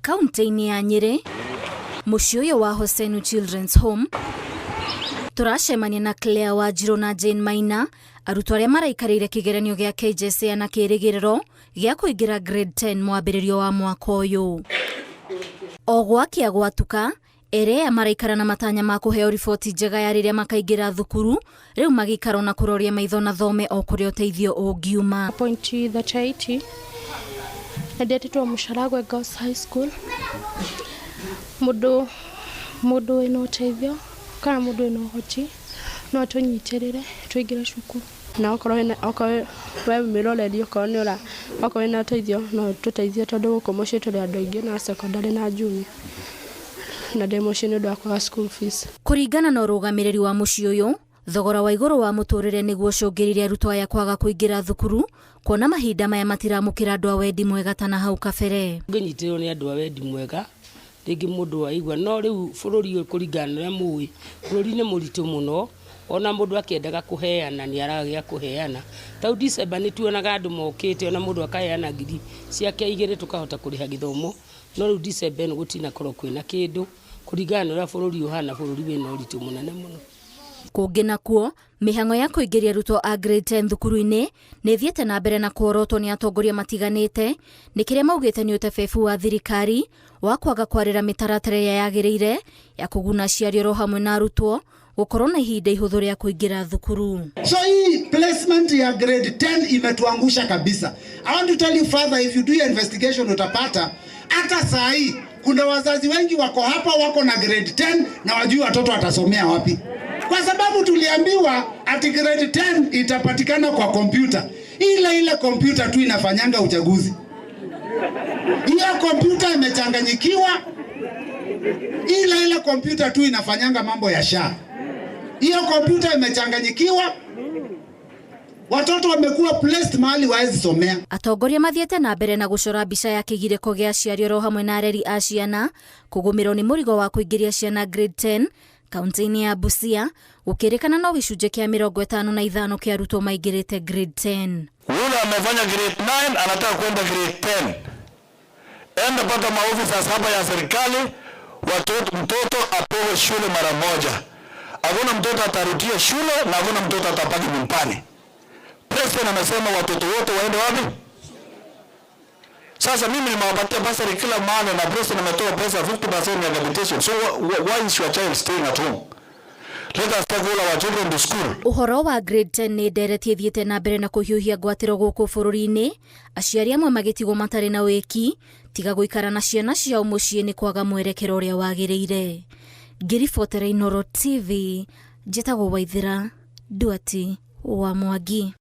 Kaunti-inĩ ya Nyĩrĩ, mũciĩ ũyũ wa Hosenu Children's Home, tũracemania na Claire Wanjirũ na Jane Maina, arutwo arĩa maraikarĩire kĩgeranio gĩa KJSEA na kĩrĩgĩrĩro gĩa kũingĩra grade 10 mwambĩrĩrio wa mwaka ũyũ. O gwakĩa gwatuka, erĩ aya maraikara na matanya ma kũheo riboti njega ya rĩrĩa makaingĩra thukuru, rĩu magĩikara na kũroria maitho na thome o kũrĩa ũteithio ũngiuma. Point 38 na ndetĩtwo Mũcaragwe Girls High School. Mũndũ mũndũ wĩna ũteithio kana mũndũ wĩna ũhoti no atũnyitĩrĩre tũingĩre cukuru. Na okorwo wĩna, okorwo we mwĩroreri, okorwo nĩ ũra, okorwo wĩna ũteithio no ũtũteithie, tondũ gũkũ mũciĩ tũrĩ andũ aingĩ na secondary na junior, na ndĩ mũciĩ nĩ ũndũ wa kwaga school fees. Kũringana na ũrũgamĩrĩri wa mũciĩ ũyũ, thogora wa igũrũ wa mũtũrĩre nĩguo ũcũngĩrĩrie arutwo aya kwaga kũingĩra thukuru, kuona mahinda maya matiramũkĩra andũ a wendi mwega ta na hau kabere. Ũngĩnyitĩrĩrwo nĩ andũ a wendi mwega, rĩngĩ mũndũ aigua no rĩu bũrũri ũyũ, kũringana na ũrĩa mũĩ, bũrũri nĩ mũritũ mũno. Ona mũndũ akĩendaga kũheana nĩ aragĩa kũheana. Tau December nĩ tuonaga andũ mokĩte, ona mũndũ akaheana 2,000, tũkahota kũrĩha gĩthomo. No rĩu December ĩno gũtinakorwo kwĩna kĩndũ, kũringana na ũrĩa bũrũri ũhana. Bũrũri wĩna ũritũ mũnene mũno. Kũngĩ nakuo, mĩhang'o ya kũingĩria arutwo a grade 10 thukuru-inĩ nĩ ĩthiĩte na mbere na kuorotwo nĩ atongoria matiganĩte, nĩ kĩrĩa maugĩte nĩ ũtebebu wa thirikari wa kwaga kwarĩra mĩtaratara ĩrĩa yagĩrĩire ya kũguna aciari oro hamwe na arutwo gũkorwo na ihinda ihũthũ rĩa kũingĩra thukuru. So hii placement ya grade 10 imetuangusha kabisa. I want to tell you further, if you do your investigation, utapata hata saa hii kuna wazazi wengi wako hapa, wako na grade 10 na wajui watoto watasomea wapi, kwa sababu tuliambiwa ati grade 10 itapatikana kwa kompyuta. Ile ile kompyuta tu inafanyanga uchaguzi. Hiyo kompyuta imechanganyikiwa. Ile ile kompyuta tu inafanyanga mambo ya SHA. Hiyo kompyuta imechanganyikiwa. Watoto wamekuwa placed mahali waezi somea. Atongoria mathiĩte na mbere na gũcora mbica ya kĩgirĩko gĩa aciari oro hamwe na areri a ciana kũgũmĩrwo nĩ mũrigo wa kũingĩria ciana grade 10 kaunti-inĩ ya Busia, gũkĩrĩkana no gĩcunjĩ kĩa 55 kĩa arutwo maingĩrĩte grade 10. Yule amefanya grade 9 anataka kwenda grade 10. Enda pata maofisa saba ya serikali, watoto, mtoto apewe shule mara moja. Hakuna mtoto atarudia shule na hakuna mtoto atabaki nyumbani. President amesema watoto wote waende wapi? Sasa mimi nimewapatia bursary kila mahali na president ametoa pesa 50% ya capitation. So why is your child staying at home? Let us take all our children to school. Ũhoro wa grade 10 nĩ ndereti ĩthiĩte na mbere na kũhiũhia ngwatĩro gũkũ bũrũri-inĩ, aciari amwe magĩtigwo matarĩ na wĩki tiga gũikara na ciana ciao mũciĩ nĩ kwaga mwerekero ũrĩa wagĩrĩire. Ngĩribotera Inooro TV, njĩtagwo Waithĩra Nduati wa Mwangi.